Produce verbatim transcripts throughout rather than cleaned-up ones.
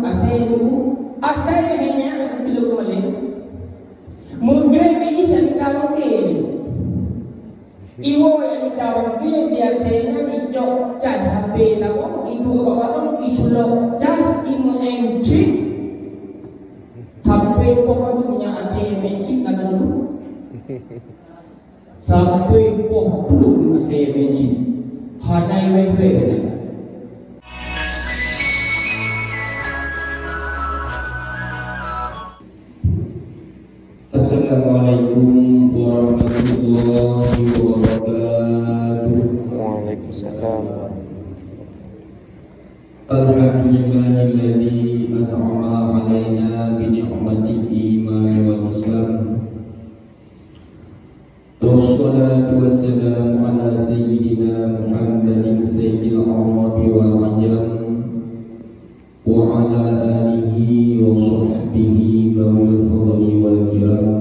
Asai dulu, asai hanya kilo kembali. Mungkin ini yang kita pakai. Iwoe nyang ka rangkée biasa nyan icok cah H P saboh, iduek bak warong, isulok cah, imeu'en cit. Sampai poh padum nyan até imeu'en cit na teungoh. Sampai poh padum até imeu'en cit. Hana iweh-weh nyan. Assalamualaikum warahmatullahi wabarakatuh. Waalaikumsalam. Alhamdulillahilladzi an'ama 'alaina bi ni'matil iman wal islam. Wassalatu wassalamu ala sayyidina Muhammadin sayyidil arabi wal ajam. Wa ala alihi wa sahbihi dzawil fadli wal kiram.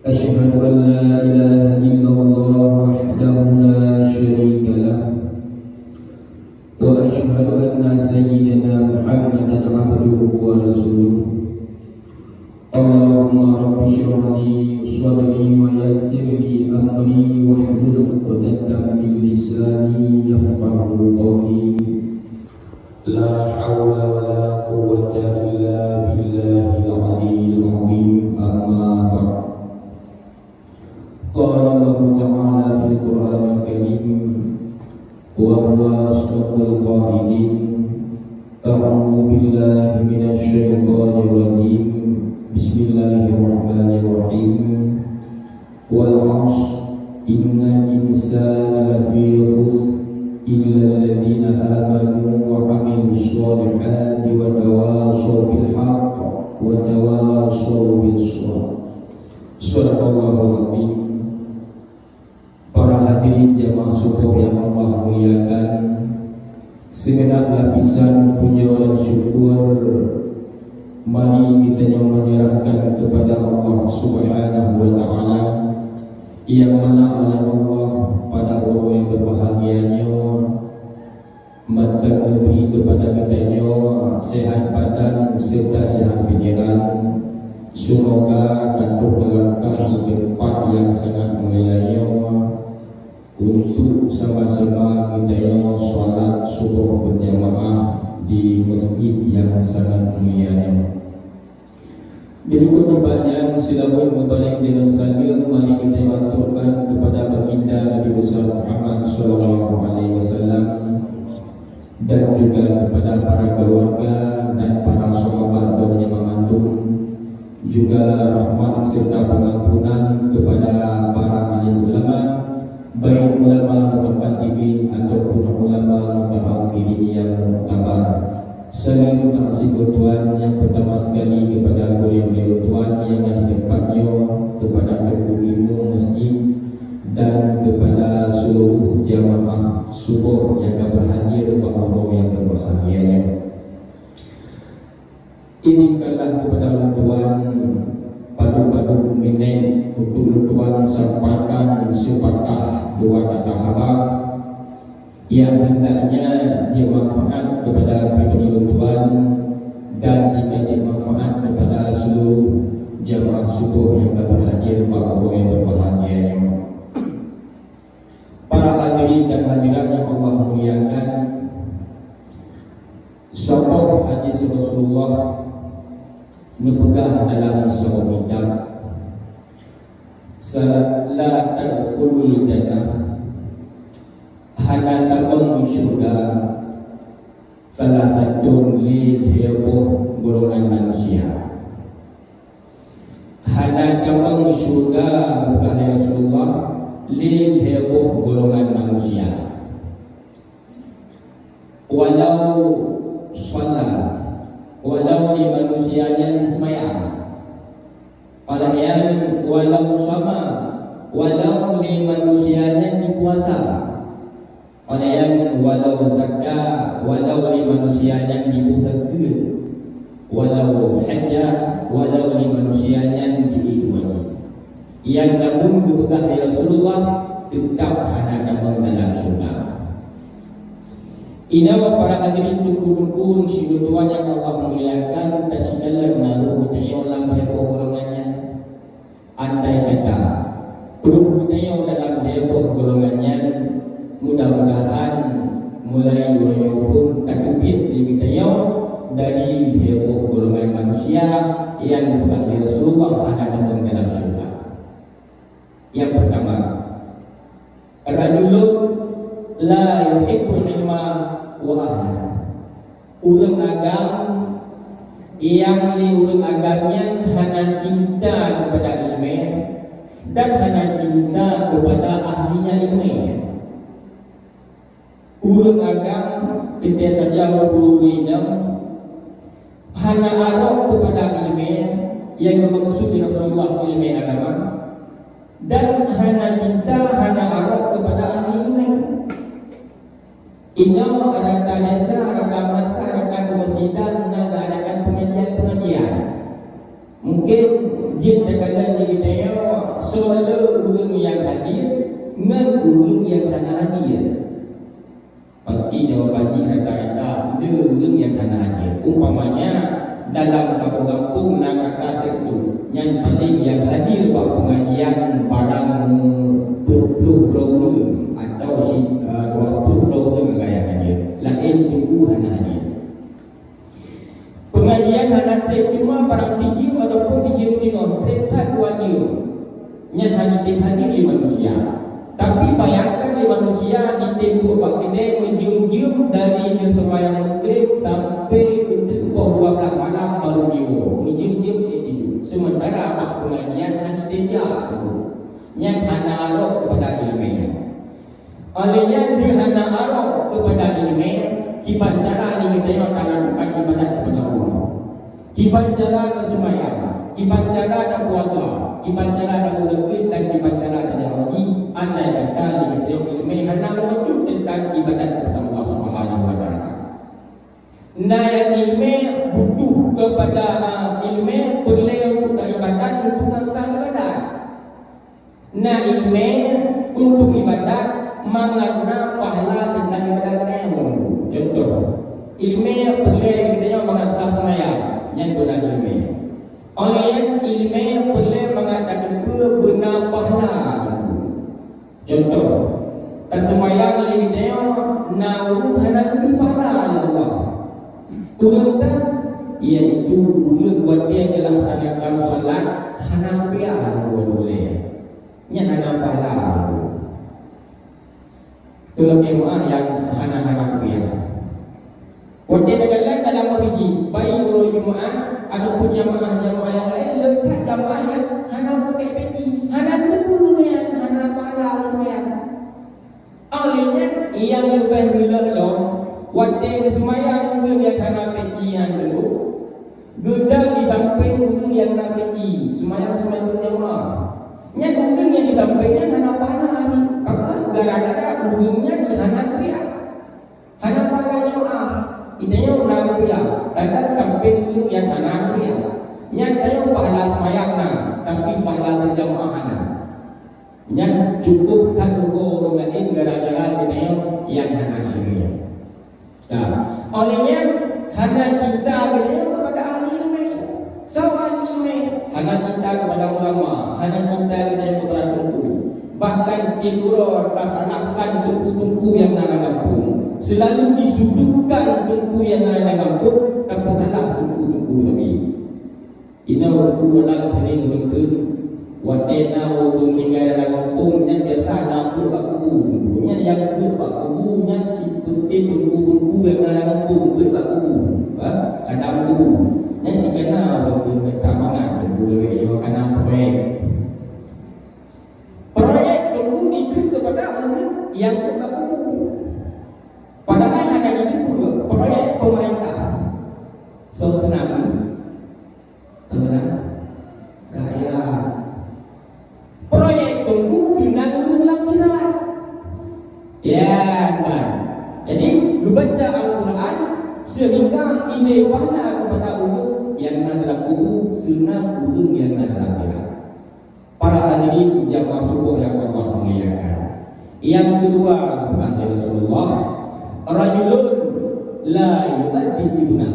Asyhadu an la ilaha illallah wahdahu la syarika lah. Wa asyhadu anna sayyidana Muhammadan abduhu wa rasuluh. Allahumma rabbi shrah li sadri wa yassir li amri wahlul 'uqdatam min lisani yafqahu qawli. La haula wa la quwwata illa billahil aliyyil azim. Amma ba'd. Qala Allahu ta'ala fil Qur'anil Karim, wa huwa asdaqul qailin. A'udzu billahi minasy syaithanir rajim. Bismillahirrahmanirrahim. Wal 'asr, innal insana lafi khusr, illal ladzina amanu wa 'amilus shalihati wa tawashaw bil haqq wa tawashaw bis sabr. Shadaqallahul 'azim. Para hadirin jamaah suboh nyang Allah muliakan, sigenap lapisan puja dan syukur mari geutanyoe menyerahkan kepada Allah Subhanahu wa Ta'ala, yang mana oleh Allah pada uroe nyang berbahagia nyoe mantong neubri keupada geutanyoe seuhat badan serta seuhat pikiran. Seumoga ka troh meulangkah di teumpat nyang sangat mulia nyoe untuk sama-sama geutanyoe salat suboh berjamaah di masjid nyang sangat mulia nyoe. Berikut nibak nyan, silaweuet meubareng deungon saleuem mari kita aturkan kepada Baginda Nabi Besar Muhammad sallallahu alaihi wasallam dan juga kepada para keluarga dan para sahabat dan jamaah mandum, juga rahmat serta pengampunan kepada para alim ulama, baik ulama mutaqaddimin ataupun ulama mutaakhirin yang muktabar. Saleuem dan sigoe tuan nyang peutama sekali kepada gurée-gurée tuan nyang na di teumpat nyoe, kepada teungku imum masjid dan kepada seluruh jamaah suboh nyang ka berhadir bak uroe nyang berbahagia nyoe. Izinkanlah kepada ulôn tuan padum-padum minét untuk ulôn tuan sampaikan seupatah dua kata haba nyang hendaknya jeuet manfaat kepada pribadi ulôn tuan dan jika jeuet manfaat kepada seluruh jamaah suboh nyang ka berhadir bak uroe nyang berbahagia nyoe. Para hadirin dan hadirat nyang Allah muliakan, saboh hadis Rasulullah neupeugah dalam saboh kitab, "Sa-, la tadkhulul jannah," hana tamong syeuruga, "salasatun," lhèe boh golongan manusia. Hana tamong syeuruga, peugah lé Rasulullah, lhèe boh golongan manusia. Walau shalla, walau lé manusia nyan seumayang. Padahai walau shama, walau lé manusia nyan jipuasa. Padahai walau zakka, walau lé manusia nyan jiboh zakeuet. Walau hajja, walau lé manusia nyan jiék wajéb. Nyang namun geupeugah lé Rasulullah, teutap hana tamong dalam syeuruga. Inoe para hadirin teungku-teungku nyang Allah muliakan, teusikalon na roh geutanyoe lam heboh golongan nyan. Andai kata roh geutanyoe dalam heboh golongan nyan, mudah-mudahan mulai uroe nyoe phon tateubiet lé geutanyoe dari heboh golongan manusia nyang geupeugah lé Rasulullah hana tamong dalam syeuruga. Nyang peurtama, rajulun la yuhibbul ilma wa ahlah. Ureuëng agam nyang lé ureuëng agam nyan hana cinta keupada iéleumé dan hana cinta keupada ahlinya iéleumé. Ureuëng agam, teuntée saja ureuëng inong, hana arok keupada iéleumé nyang geumeukeusut di Rasulullah iéleumé agama, dan hana cinta, hana arok keupada ahli iéleumé. Inoe rata desa, rata meunasah, rata keumeuseujid na geuadakan peungajian-peungajian. Mungken jeuet takalon lé geutanyoe soe le ureuëng nyang hadir ngon ureuëng nyang hana hadir. Pasti jawaban jih rata-rata le ureuëng nyang hana hadir. Umpamanya, dalam saboh gampông na kata sireutôh, nyan paleng nyang hadir bak peungajian barang peuet ploh droe ureuëng atau si, eh, dua ploh droe ureuëng nyang hadir. Laén teungku hana hadir. Peungajian hana treb, cuma barang sijeuem ataupun sijeuem deungoe, treb that dua jeuem. Nyan hana jitem hadir lé manusia. Tapi bayangkan lé manusia jitem duek bak keudè meujeuem-jeuem dari geuseumayang Maghrib sampai keu teuk poh dua blaih malam baru jiwoe. Meujeuem-jeuem ék tidu. Sementara bak peungajian hana jitem jak tu. Nyan hana arok keupada iéleumé. Óh lheueh nyan, lheueh hana arok keupada iéleumé, kiban cara lé geutanyoe talakukan iébadat keupada Allah. Kiban cara taseumayang, kiban cara tapuasa, kiban cara tapeuzakeuet dan kiban cara tajak haji, andai kata lé geutanyoe iéleumé hana meubacut teuntang iébadat keupada Allah Subhanahu wa Taala. Na nyang iéleumé butuh keupada, a, iéleumé peureulée untuk iébadat, untuk ngon sah iébadat. Na iéleumé untuk iébadat mangat na pahala teuntang iébadat nyan. Contoh, iéleumé peureulée geutanyoe mangat sah seumayang, nyan beuna iéleumé. Óh lheueh nyan iéleumé peureulée mangat tateupeue beuna pahala. Contoh, taseumayang lé geutanyoe na ureuëng hana geubri pahala lé Allah. Ureuëng nyan, yaitu ureuëng watée geulaksanakan salat hana piah ureuëng ulée. Nyan hana pahala. Tulak jeumaáh nyang hana-hana piah. Watée takalon dalam meuseujid, baik uroe Jumaat ataupun jamaah-jamaah nyang laén, le that jamaah nyang hana pakai peci, hana geuteupeue nyan, hana pahala nyan. Óh lheueh nyan, nyang leubeh reuloh lom, watée geuseumayang ureuëng nyang hana peci nyan dulu, geudong di sampéng ureuëng nyang na peci, seumayang sunnatul jamaah. Nyan ureuëng nyang di sampéng nyan hana pahala jih, karena gara-gara ureuëng nyan hana piah. Hana pahala jamaah. Geutanyoe na rupiah, kadang sampéng ureuëng nyang hana rupiah. Nyan tanyoe pahala seumayang na, tapi pahala beujamaah hana. Nyan cukup that rugoe ureuëng laén gara-gara geutanyoe nyang hana iéleumé. Nah, óh lheueh nyan hana cinta geutanyoe keupada ahli iéleumé. Soe ahli iéleumé? Hana cinta keupada ulama, hana cinta geutanyoe keupada teungku. Bahkan tieb uroe tasalahkan teungku-teungku nyang na lam gampông. Seulalu disudutkan teungku nyang na lam gampông, tapeusalah teungku-teungku tadi. Inoe teungku dalam seuring beutôi, watée na ureuëng meuninggai lam gampông, nyan biasa na peuet bak kubu. Nyan nyang peuet bak kubu nyan sipeuti teungku-teungku nyang na lam gampông peuet bak kubu. Ba, kadang kubu. Nyan sikana beutôi, ka mangat teungku lewat nyoe kana proyek. Proyek teungku dikeue keupada ureuëng nyang peuet bak kubu. Padahai hana jiteupeue proyek peumeurintah. Soe seunang? Soe seunang? Rakyat. Proyek teungku seunang ureuëng lam akhirat. Ya, kan? Jadi, geubaca Al-Quran sehingga ilée pahala keupada ureuëng nyang na lam kubu, seunang ureuëng nyang na lam akhirat. Para hadirin jamaah suboh nyang Allah muliakan. Nyang keudua, kata Rasulullah, Rajulun la yu'addibu ibnah.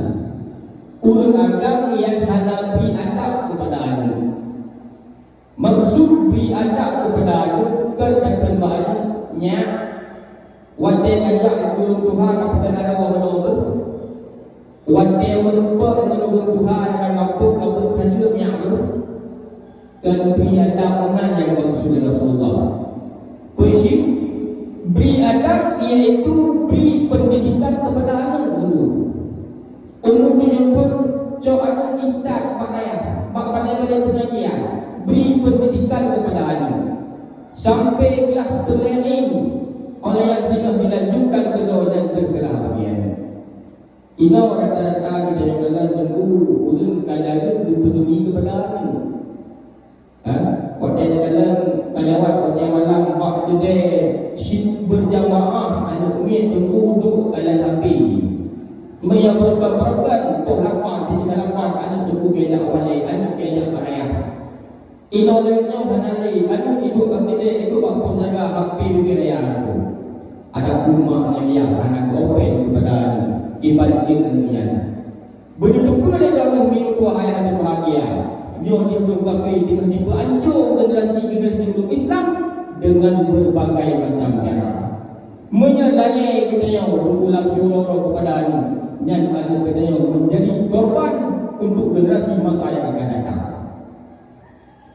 Ureuëng agam nyang hana bri adab keupada aneuëk. Maksud bri adab keupada aneuëk kon takheun bak aneuëk, "Nyak, watée kajak keu ureuëng tuha kapeugah hana woe meunoe beuh? Watée meurumpok ngon ureuëng tuha dalam gampông ka beuet saneue nyak beuh?" Kon bri adab meunan nyang maksud Rasulullah. Peue cit? Bri adab, yaitu bri pendidikan kepada anak dulu. Ulôn meunyoe cok aneuëk intat bak dayah, bak balai-balai pengajian, bri pendidikan kepada aneuëk. Sampai glah teulahé, óh lheueh nyan singoh dilanjutkan keudroe dan terserah bagi aneuëk. Inoe rata-rata geutanyoe kalon teungku ureuëng ka jareueng geupeuduli keupada aneuëk. Ha? Watée takalon kalewat watée malam bak keudée cit beurjamaah aneuëk miet teungku duek kalon H P. Meunyoe beureukan-beureukan poh lapan, siteungoh lapan aneuëk teungku geujak balée, aneuëk geujak barayah. Inoe lagée nyoe hana lé, aneuëk iduek bak keudée, iduek bak poh jaga H P bubé raya teungku. Adapun mak ngon yah hana geuopen keupada aneuëk, iban jeuet aneuëk nyan. Beuneuteupeu lé droeneuh meutuah ayah nyang bahagia, nyoe di ureuëng kafé teungoh jipeuancô generasi-generasi ureuëng Islam deungon beureubagai macam cara. Meunyoe lagée geutanyoe teugulam syuroe keupada aneuëk, nyan aneuëk geutanyoe meunjadi korban untuk generasi masa nyang akan datang.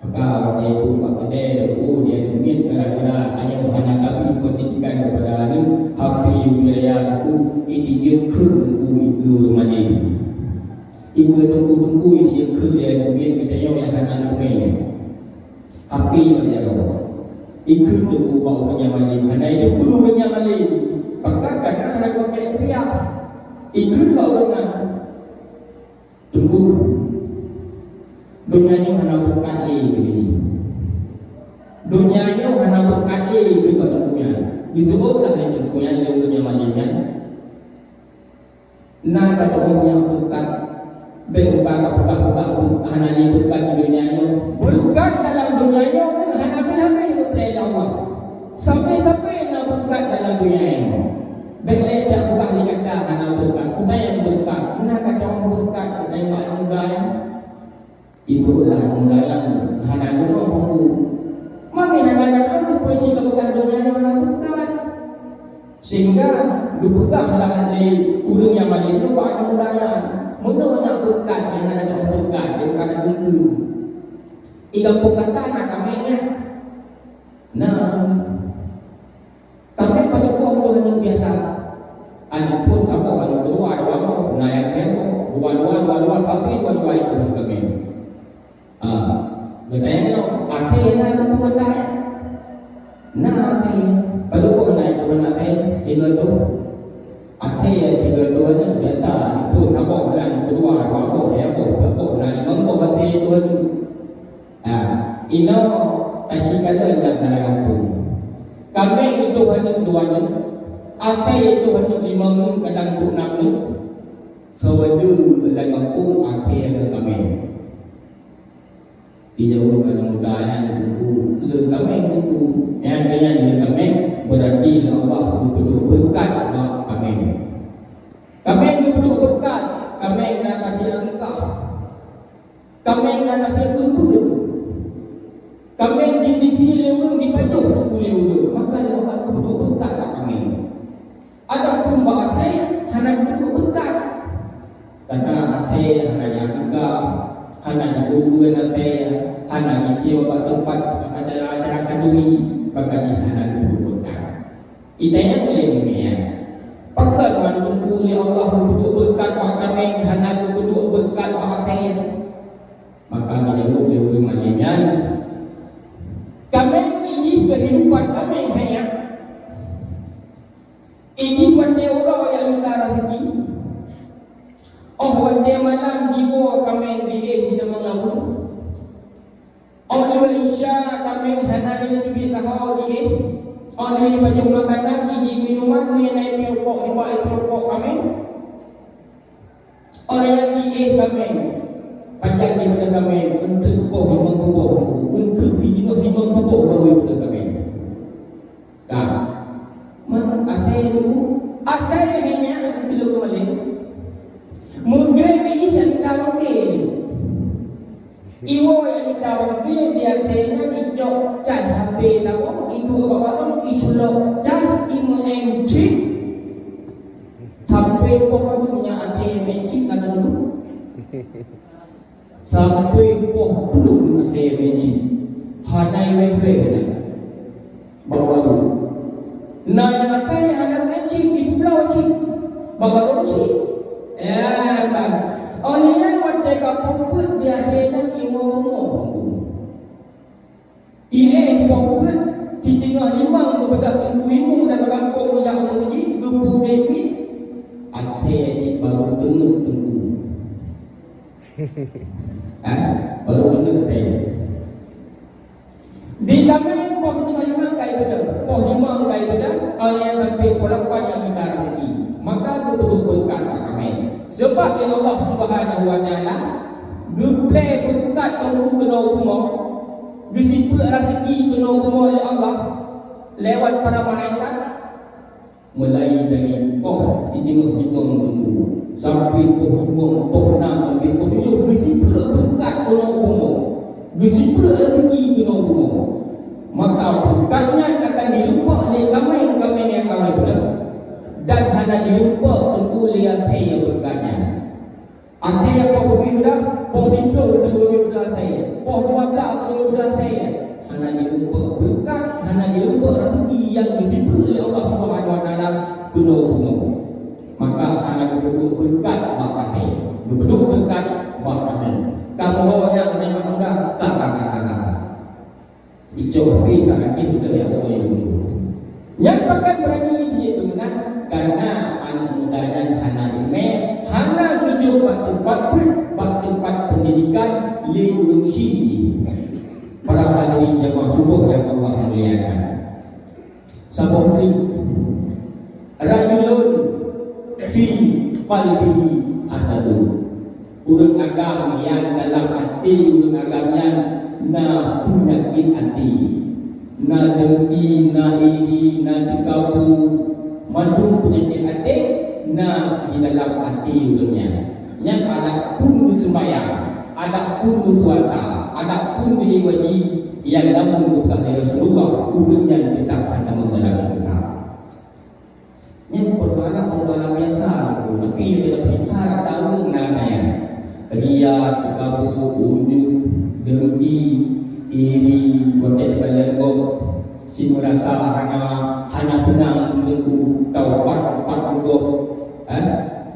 Maka watée iduek bak keudée teungku di aneuëk miet gara-gara tanyoe hana tabri peundidikan keupada aneuëk, H P wilayah teungku, ijeuet keu teungku ikeue ureuëng malém. Ikeue teungku-teungku ijeuet keu di aneuëk miet geutanyoe nyang hana teumé. H P bak jaroe. Ikeue teungku bak ureuëng nyang malém, hana iteupeu ureuëng nyang malém. Pakon gata hana geupakai kupiah. Ikeue bak ureuëng nyan. Teungku, donya nyoe hana beureukat lé keu geutanyoe. Donya nyoe hana beureukat lé keu geutanyoe. Geuseuôt lah lé teungku nyan lé ureuëng nyang malém nyan. Na ka teuôh nyang beureukat, bék uka ka peugah-peugah hana lé beureukat di donya nyoe. Beureukat dalam donya nyoe hana habéh-habéh geupeulée lé Allah. Sabe-sabe na beureukat dalam donya nyoe. Bék lé tapeugah lé gata hana beureukat. Kiban nyang beureukat? Na ka teuôh beureukat kiban bak muda nyan. Itulah muda nyan hana geunoe teungku. Mami hana geunoe teungku, si geupeugah donya nyoe hana beureukat. Sehingga geupeugah lah lé ureuëng nyang malém nyoe bak muda nyan, meunoe nyang beureukat nyang hana geunoe beureukat, nyang ka na teungku. Di gampông gata na kaméng nyan. Nah, tapi pada poh tu hanya biasa. Aneuk phôn saboh, aneuk dua, dua boh, na nyang lhèe boh, dua, dua, dua, dua, tapi dua, dua itu kami. Ah, geutanyoe nyoe, asèe na keu gata? Na asèe. Padub boh na itu asèe? Tiga tu. Asèe tiga tu ni biasa, aneuk phôn saboh, aneuk dua, dua boh, lhèe boh, empat boh, na limong boh asèe tu. Ha, inoe tasikalon lam gampông. Kaméng itu hana dua nyoe, asèe itu hana lima nyoe, kadang tu enam nyoe. Saweue lam gampông asèe ada kaméng. Dijaweueb aneuk muda nyan teungku, le kaméng teungku. Nyan keuh nyan le kaméng, berarti Allah geupeuduek beureukat bak kaméng. Kaméng geupeuduek beureukat, kaméng na ka siap nikah. Kaméng na naseb peue-peue. Kaméng jih disi lé ureueng, jipajoh peue lé ureueng, maka lé Allah geupeuduek beureukat bak kaméng. Adapun bak asèe, hana geupeuduek beureukat. Karena asèe hana jipeugah, hana jipeugah asèe, hana jicok bak teumpat acara-acara khanduri, maka jih hana geupeuduek beureukat. Itanyong lé nyan, pakon mantong peue lé Allah geupeuduek beureukat bak kaméng, hana geupeuduek beureukat bak asèe? Maka geujaweueb lé ureueng malém nyan, kaméng jih keuhidupan kaméng hai nyak. Jih watèe uroe nyang mita raseuki. Óh watèe malam jiwoe kaméng jiéh di tamong labu. Óh lheueh Isya kaméng hana lé teubiet taho jiéh. Óh lheueh jipajoh makanan, jih minuman, nyan na ipiôh pok, jiba ipiôh pok kaméng. Óh lheueh nyan jiéh kaméng. Pajan jipeugah kaméng, eunteuk poh limong suboh, eunteuk sijeuneuh limong suboh baru jipeugah kaméng. Ka. Man asèe dulu? Asèe Hai nyan, keu lôn malém. Meugreb jih nyang ka rongkée. Iwoe nyang ka rongkée biasa nyan icok cah H P saboh, iduek bak warong, isulok cah, imeu'en cit. Sampai poh padum nyan até imeu'en cit ka teuntu. Sampai poh padum até imeu'en cit. Hana iwéh-wéh dah. Bak warong. Na nyang asai hana meucit, jipubloe cit. Bak warong cit. Ya, kan. Óh lheueh nyan watée ka poh peuet biasa nyan iwoe rumoh. Iéh poh peuet, siteungoh limong geubeudôh teungku imum dan gampông jak u meuseujid, geupeuudép miet. Asai cit baru teungeut teungku. Ha? Baru teungeut asai. Di kaméng poh limong ka ibeudôh, poh limong ka ibeudôh, awai nyan sampai poh lapan nyang mita raseuki. Maka geupeuduek beureukat bak kaméng. Sabab lé Allah Subhanahu wa Taala geuplé beureukat teungku keunoe u bumoe, geusipeuet raseuki keunoe u bumoe lé Allah lewat para malaikat. Mulai dari poh siteungoh limong teungku sampai poh limong, poh nam sampai poh tujoh, geusipeuet beureukat keunoe u bumoe, geusipeuet raseuki keunoe u bumoe. Maka beureukat nyan akan jilumpah lé kaméng-kaméng nyang awai beudôh, dan hana jilumpah teungku lé asai nyang beureukat nyan. Asai poh peuet beudôh, poh siplôh teungku beudôh asai, poh dua blah teungku beudôh asai. Hana jilumpah beureukat, hana jilumpah raseuki nyang geusipeuet lé Allah Subhanahu wa Taala keunoe u bumoe. Maka hana geupeuduek beureukat bak asai, geupeuduek beureukat bak kaméng. Kamoe nyang memang mudah, ka, ka, ka, ka, ka. Icok pih sakét beudôh ya Allah ya Allah. Nyan pakon beurani jih teumeunan, karena aneuk muda nyan hana ileumèe, hana geujok bak teumpat peuet, bak teumpat peundidikan lé ureueng chik jih. Para hadirin jamaah suboh nyang Allah muliakan. Saboh treuk, rajulun fi qalbihi hasadun. Ureueng agam nyang dalam até ureueng agam nyan na peunyakét até, na dengki, na iri, na teukabu, mandum peunyakét até na di dalam até ureueng nyan. Nyan adapun geuseumbahyang, adapun geupuasa, adapun geuibadah, nyang namun geupeugah lé Rasulullah, ureueng nyan teutap hana meudalam syeuruga. Nyan persoalan-persoalan biasa tu, tapi nyang kita periksa tahu na nyan. Ria, teukabu, ujub, dengki, iri, watèe teukalon gob, si meurasa hana, hana seunang teungku, taubat, taubat gob. Eh,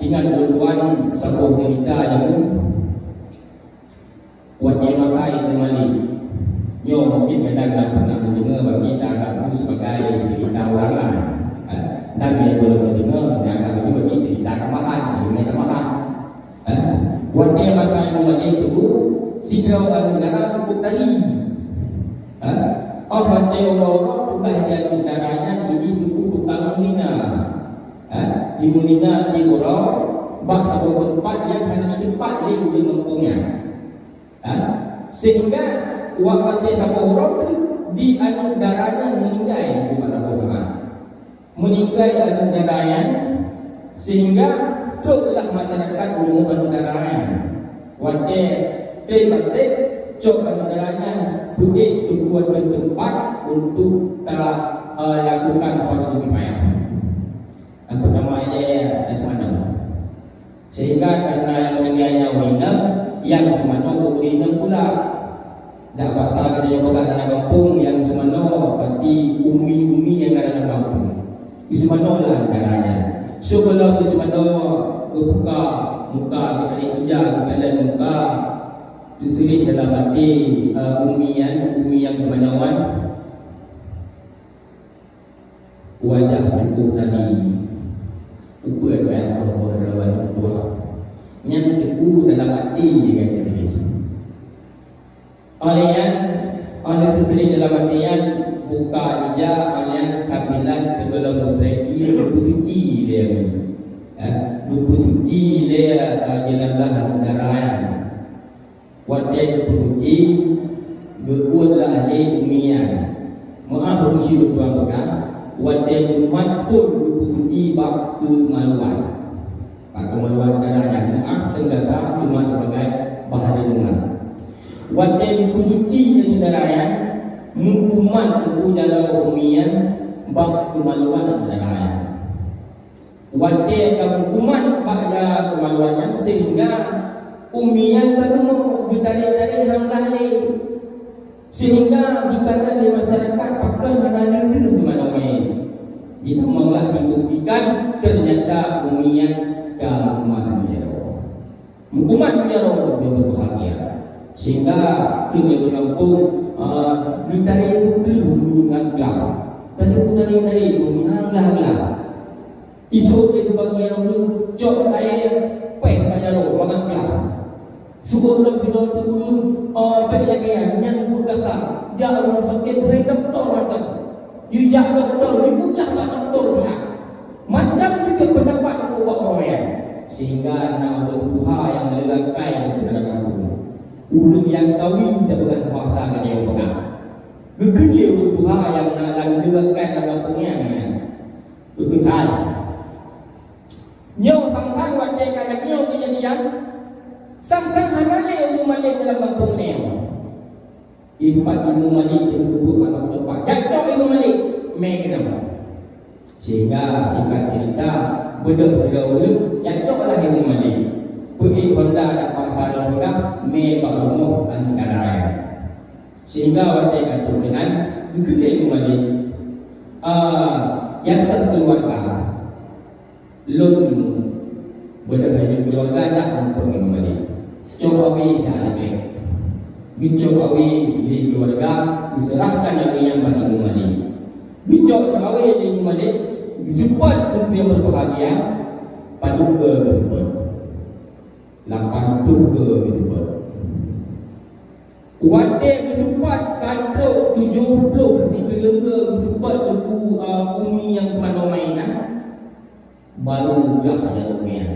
ingat ulôn tuan saboh cerita nyang Watèe masa Imam Malik, nyoe mungkin kadang na pernah mendengar bagi kita anggap itu sebagai cerita ulangan. Eh, dan yang belum mendengar, dan anggap itu bagi cerita tambahan, ilmu tambahan. Eh, watèe masa Imam Malik tu, sidroe aneuk dara cukup tari. Eh, oh watèe uroe-uroe tugaih di aneuk dara nyan jadi teungku tukang meunina. Eh, di meunina di uroe bak saboh teumpat nyang hana teumpat lé ureueng gampông nyan. Ha? Sehingga wak watèe saboh uroe teuk di aneuk dara nyan meuninggai di teumpat saboh uroe. Meuninggai aneuk dara nyan, sehingga troklah masyarakat umu aneuk dara nyan. Watèe trép-trép cok aneuk dara nyan peuék teungku ateueh teumpat untuk ta, eh, lakukan fardu kifayah. Nyang peutama ilèe nyang seumanoe. Sehingga karena nyang meuninggai nyan ureueng inong, nyang seumanoe ureueng inong pula. Dak basa geutanyoe peugah dalam gampông, nyang seumanoe berarti umi-umi nyang na dalam gampông. Geuseumanoe lah neugara nyan. Sigohlom geuseumanoe geubuka muka, geutarek ija, geukalon muka, teuseuleh dalam até, eh, umi nyan, umi nyang seumanoe nyan. Wajah cukup tadi, ubeut wayah boh-boh lawan tuha. Nyan teungku dalam até jih ka teuseuleh. Óh lheueh nyan, óh lheueh teuseuleh dalam até nyan, buka ija, óh lheueh nyan sambilan sigohlom geupreh ié, geupeusuci lé, eh, geupeusuci lé, eh, jeunazah aneuk dara nyan. Watèe geupeusuci, geuuet lah lé umi nyan. Meu'ah ureueng syiek tuan peugah, watèe geumat phôn suci bak keumaluan. Bak keumaluan darah nyan, meu'ah teugasa cuma sibagai bahan renungan. Watée jipeusuci nyan darah nyan, meukumat teungku jaroe umi nyan bak keumaluan darah nyan. Watée ka meukumat bak keumaluan nyan, sehingga umi nyan ka teungoh geutarek-tarek hana lé. Sehingga dikata lé masyarakat pakon hana lé di mana-mana. Di malah dibuktikan ternyata umi nyan ka meukumat jaroe. Meukumat jaroe nyang berbahagia. Sehingga keuneuk gampông, ah, geutarek beutôi ngon glah. Tadi geutarek-tarek ngon glah-glah. Isok lé sibagian ureuëng cok kayée péh bak jaroe mangat glah. Sigohlom sidroe teuk ureuëng, ah, bék lagée nyan, nyan buet gasa. Jak rumoh sakét, hai dokto mantong. Yue jak dokto, yue peugah bak dokto siat. Macam jih peunapat ubak ureuëng nyan. Sehingga na ureuëng tuha nyang leugakai di dalam kampung. Ureuëng nyang kawi tapeugah bahasa geutanyoe peugah. Geukheun lé ureuëng tuha nyang na lam leugakai lam kampung nyan. Beutôi. Nyoe sang-sang watée ka lagée nyoe keujadian, sang-sang hana lé Ibu Malik dalam gampông nyoe. Ipat Ibu Malik keuneuk peubuet manok teumpat. Jak cok Ibu Malik, mé keunong. Sehingga singkat cerita, beudôh sidroe ureuëng, jak cok lah Ibu Malik. Peuék honda dak bangsa lôn peugah, mé bak rumoh antara nyan. Sehingga watée ka trok keunan, geukheun lé Ibu Malik, "Ah, nyang teuh keuluwarga." Lôn beudôh laju keuluwarga jak muphom ngon Ibu Malik. Cok awe jak leubeh. Geucok awe lé keuluwarga, geuseurahkan awe nyan bak Ibu Malik. Geucok awe lé Ibu Malik, geuseupôt keu nyang berbahagia, padub goe geuseupôt. Lapan ploh goe geuseupôt. Watée geuseupôt ka trok tujoh ploh, sikureueng goe geuseupôt teungku, a, umi nyang seumanoe meunan. Baru gah nyang umi nyan.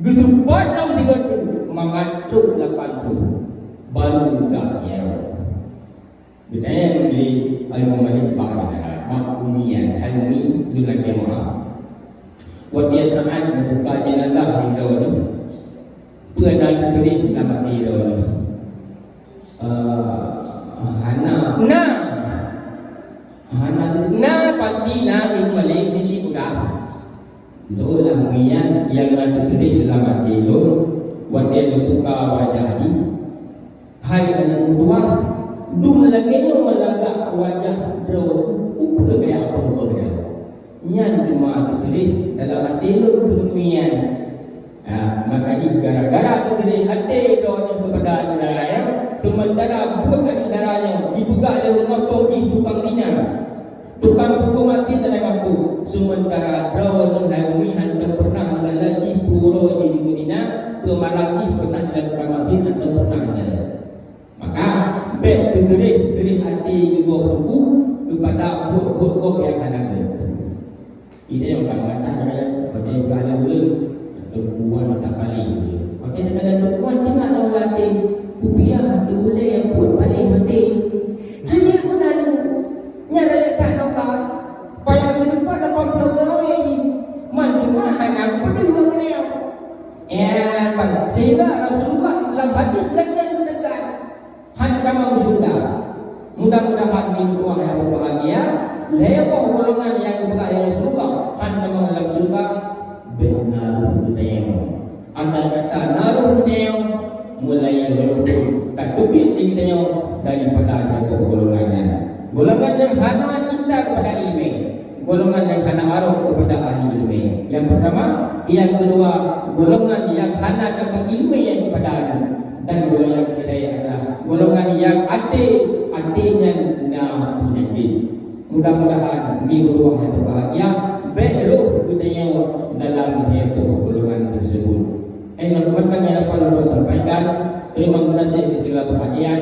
Geuseupôt lom sigoe teuk, mangat trok lapan ploh. Baru gah nyang. Geutanyong lé Ibu Malik bak umi nyan, "Hai umi, lôn lakée meu'ah. Watée saát neubuka jeunazah di droeneuh, peue na teutuléh lam até droeneuh?" Eh, hana. Na. Hana, na, pasti na Ibu Malik bisi peugah. Zoe lah umi nyan nyang na teutuléh lam até lôn, watée neubuka wajah jih. Hai aneuk meutuwah, dum lagée nyoe lagak wajah droe teuh, peue kaya peue-peue nyan. Nyan cuma teutuléh dalam até lôn keu umi nyan. Ha, maka jih gara-gara teutuléh até droeneuh keupada aneuk dara nyoe, seumeuntara buet aneuk dara nyoe jipeugah lé ureuëng gampông jih tukang zina, tukang pukon maté dalam gampông, seumeuntara droeneuh hai umi hántom peureunah galak jih peuuroe jih di Madinah, peumalam jih peureunah dilakukan maté hántom peureunah galak. Maka, bék teuseureh-seureh até geugoh teungku keupada buet-buet gob nyang hana gét. Idéh nyang ka mantah, watée ka lheueh ureuëng, teungku wan mata paléng. Watée ka lheueh teungku wan, teungoh lam até, kupiah teulée nyang buet paléng maté. Hanya pun anu, nyan rakyat that nongka, payah geuseupôt lapan ploh gawée jih. Man cuma hana geupeudeuh lom keudeh. Ya, sehingga Rasulullah lam hadis lagée nyan geupeugah, hán tamong syeuruga. Mudah-mudahan meutuwah nyang berbahagia, lhée boh golongan nyang geupeugah lé Rasulullah hán tamong lam syeuruga, bék na roh geutanyoe. Andai kata na roh geutanyoe, mulai reuneuk ka teubiet di geutanyoe daripada lhée boh golongan nyan. Golongan nyang hana cinta kepada ileumé. Golongan nyang hana arok keupada ahli ileumé. Nyang peurtama, nyang keudua, golongan nyang hana tabri ileumé keupada aneuk. Dan golongan nyang keulhée adalah golongan nyang até, até nyan na peunyakét. Mudah-mudahan meutuwah nyang berbahagia, bék roh geutanyoe dalam lhée boh golongan tersebut. Nyang mantong nyang dapat lôn sampaikan. Terima kasih di segala perhatian.